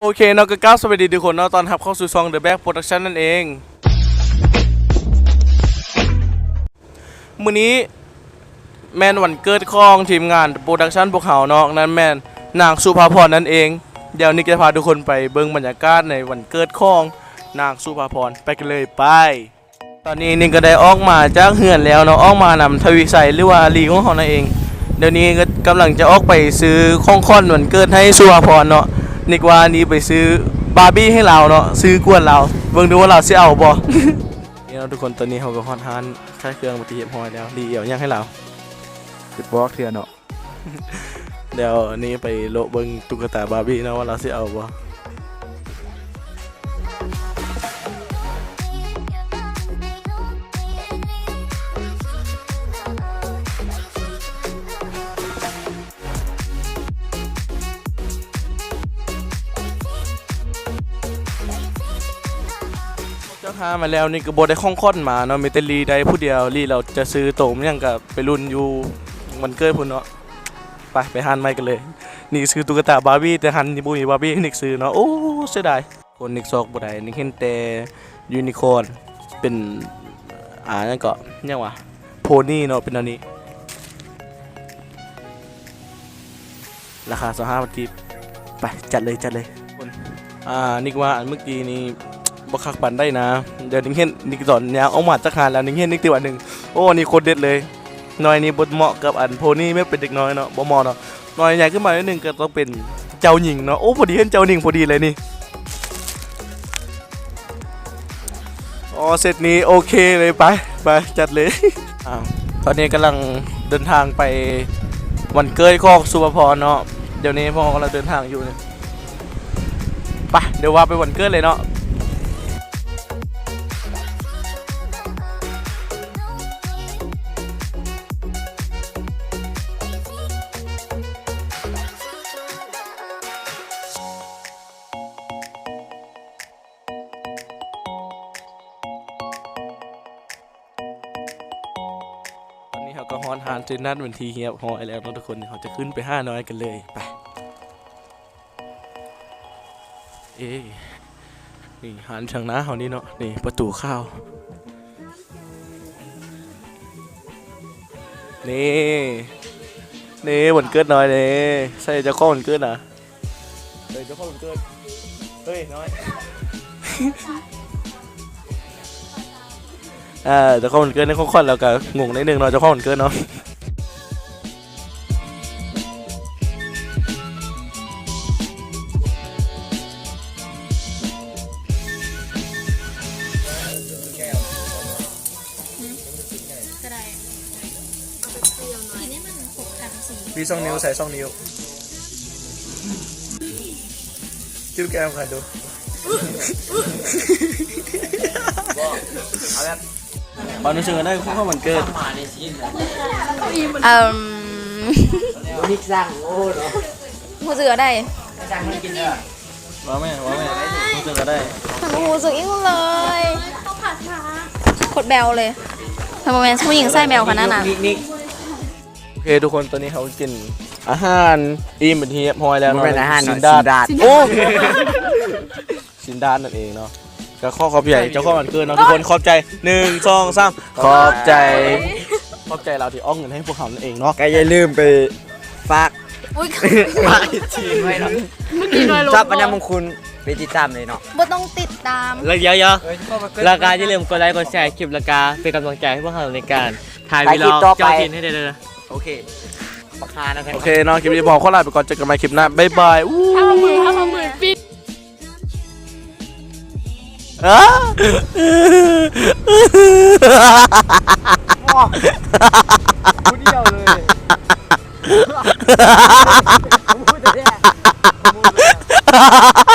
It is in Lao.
ໂອເຄເນາະ ກໍກາບສະບາຍດີທຸກຄົນເນາະ ຕ້ອນຮັບເຂົ້າສູ່ຊ່ອງ The Black Production ນັ້ນເອງ. ມື້ນີ້ແມ່ນວັນເກີດຂອງທີມງານໂປຣດັກຊັນພວກເຮົາເນາະ ນັ້ນແມ່ນນາງສຸພາພອນນັ້ນເອງ. ດຽວນິກຈະພາທຸກຄົນໄປເບິ່ງບັນຍາກາດໃນວັນເກີດຂອງນາງສຸພາພອນ ໄປກັນເລີຍ ໄປ. ຕອນນີ້ນິກກໍໄດ້ອອກມາຈາກເຮືອນແລ້ວເນາະ ອອກມານຳທະວີໄຊ ຫຼືວ່າລີຂອງເຮົານັ້ນເອງ. ດຽວນີ້ກໍກຳລັງຈະອອກໄປຊື້ຂອງຂວັນວັນເກີດໃຫ້ສຸພາພອນເນາະ. ນິກວ່ານີ້ໄປຊື້ບາບີໃຫ້ລາວເນາະ ຊື້ກວນລາວ ເບິ່ງດູວ່າລາວຊິເອົາບໍ່. ນີ້ເນາະທຸກຄົນ ຕອນນີ້ເຮົາກໍຮອດຮ້ານຂາຍເຄື່ອງເປັນທີ່ຮຽບຮ້ອຍແລ້ວ. ລີເອົາຫຍັງໃຫ້ລາວ? ຊິບອກເທື່ອເນາະ. ດຽວນີ້ໄປໂລະເບິ່ງຕຸກກະຕາບາບີເນາະ ວ່າລາວຊິເອົາບໍ່. ຈາກຮ້ານມາແລ້ວນີ້ກໍບໍ່ໄດ້ຂອງຂວັນມາເນາະ ມີແຕ່ລີໄດ້ຜູ້ດຽວ. ລີລາວຈະຊື້ໂຕຫຍັງກໍໄປລຸ້ນຢູ່ວັນເກີດພຸ້ນເນາະ. ໄປ ໄປຮ້ານໃໝ່ກັນເລີຍ. ນີ້ຊື້ຕຸກກະຕາບາບີ ແຕ່ຮ້ານນີ້ບໍ່ມີບາບີໃຫ້ນິກຊື້ເນາະ. ໂອ້ ເສຍດາຍ. ຄົນ ນິກຊອກບໍ່ໄດ້ ນິກເຫັນແຕ່ຢູນິຄອນ ເປັນ ອ່າ ຫຍັງເກາະ ຫຍັງຫວາ ໂພນີເນາະ ເປັນແນວນີ້. ລາຄາຊາວຫ້າພັນກີບ. ໄປ ຈັດເລີຍ ຈັດເລີຍ. ອ່າ ນິກວ່າອັນເມື່ອກີ້ນີ້ບໍ່ຄັກປານໃດນະ. ດຽວນິກເຫັນ ນິກຕອນຍ່າງອອກມາຈາກຮ້ານແລ້ວ ນິກເຫັນ ນິກຕິວ່າໜຶ່ງ ໂອ້ ອັນນີ້ໂຄດເດັດເລີຍ. ໜ່ວຍນີ້ບໍ່ເໝາະກັບອັນໂພນີ ແບບເປັນເດັກນ້ອຍເນາະ ບໍ່ເໝາະເນາະ. ໜ່ວຍໃຫຍ່ຂຶ້ນມາໜ້ອຍໜຶ່ງກໍຕ້ອງເປັນເຈົ້າຍິງເນາະ. ໂອ້ ພໍດີເຫັນເຈົ້າຍິງ ພໍດີເລີຍນີ້. ອໍ ເຊັດນີ້ໂອເຄເລີຍ. ໄປ ໄປ ຈັດເລີຍ. ອ່າ ຕອນນີ້ກຳລັງເດີນທາງໄປວັນເກີດຂອງສຸພາພອນເນາະ. ດຽວນີ້ພວກເຮົາກຳລັງເດີນທາງຢູ່ນີ້. ໄປ ດຽວວ່າໄປວັນເກີດເລີຍເນາະ. ຕອນນີ້ເຮົາກໍຮອດຮ້ານເຈນັດເປັນທີ່ຮຽບຮ້ອຍແລ້ວເນາະທຸກຄົນ. ເຮົາຈະຂຶ້ນໄປຫານ້ອຍກັນເລີຍ ໄປ. ເອ ນີ້ຮ້ານທາງໜ້າເຮົານີ້ເນາະ ນີ້ປະຕູຂາວ. ນີ້ ນີ້ວັນເກີດນ້ອຍນີ້ ໃສ່ເຈົ້າຂອງວັນເກີດນະ. ເອີ ເຈົ້າຂອງວັນເກີດ ເອີຍ ນ້ອຍ ເອີ ເຈົ້າຂອງວັນເກີດໃນຂອງຂວັນ ແລ້ວກໍງົງໜ້ອຍໜຶ່ງເນາະ ເຈົ້າຂອງວັນເກີດເນາະ. ກໍໄດ້ ກິນໃຫ້ມັນຄົບກັນຊິ ມີສອງນິ້ວ ໃສ່ສອງນິ້ວ ຈຸ້ມແກ້ມໃຫ້ດູ. ບໍ່ ເອົາແບບ ຄວາມຮູ້ສຶກໄດ້ຂອງຂວັນວັນເກີດ. ເອີ່ມ ມີສ້າງ ໂອ້ເນາະ ຮູ້ສຶກໄດ້ ສ້າງໃຫ້ກິນເດີ. ເວົ້າແມ່ ເວົ້າແມ່ ຮູ້ສຶກກໍໄດ້ ບໍ່ຮູ້ສຶກອີ່ຫຍັງເລີຍ ໂຄດແບວເລີຍ. ເພິ່ນບໍ່ແມ່ນຜູ້ຍິງໃສ່ແບວຂະໜາດນັ້ນ. ໂອເຄທຸກຄົນ ຕອນນີ້ເຮົາກິນອາຫານອີ່ມເປັນທີ່ຮຽບຮ້ອຍແລ້ວເນາະ. ບໍ່ແມ່ນອາຫານເນາະ ຊີ້ນດາດ. ຊີ້ນດາດ. ໂອ້ ຊີ້ນດາດນັ້ນເອງເນາະ. ກໍຂໍຂອບໃຈເຈົ້າຂອງວັນເກີດເນາະທຸກຄົນ. ຂອບໃຈ ໜຶ່ງ ສອງ ສາມ ຂອບໃຈ ຂອບໃຈລາວທີ່ອອກເງິນໃຫ້ພວກເຮົານັ້ນເອງເນາະ. ກໍຢ່າລືມໄປຝາກ ອຸ້ຍ ຝາກທີມໄວ້ເນາະ ເມື່ອກີ້ນ້ອຍລົງ ຊັບອັນຍາມງຄຸນ ໄປຕິດຕາມເລີຍເນາະ. ບໍ່ຕ້ອງຕິດຕາມ ແລ້ວ ດຽວ ແລ້ວກໍຢ່າລືມກົດໄລ ກົດແຊ ຄລິບ ແລ້ວກໍເປັນກຳລັງໃຈໃຫ້ພວກເຮົາໃນການຖ່າຍ ຖ່າຍຄລິບຕໍ່ໄປ ວິລັອກເຈົ້າຖິ່ນໃຫ້ແດ່ເດີ. ໂອເຄ ບັກຫ່ານະ. ໂອເຄເນາະ ຄລິບນີ້ຂໍຂໍລາໄປກ່ອນ ເຈີກັນໃໝ່ຄລິບໜ້າ ບາຍບາຍ. ອ້າ ທຳມື ທຳມື ປິດ. ຜູ້ດຽວເລີຍ ຜູ້ດຽວ.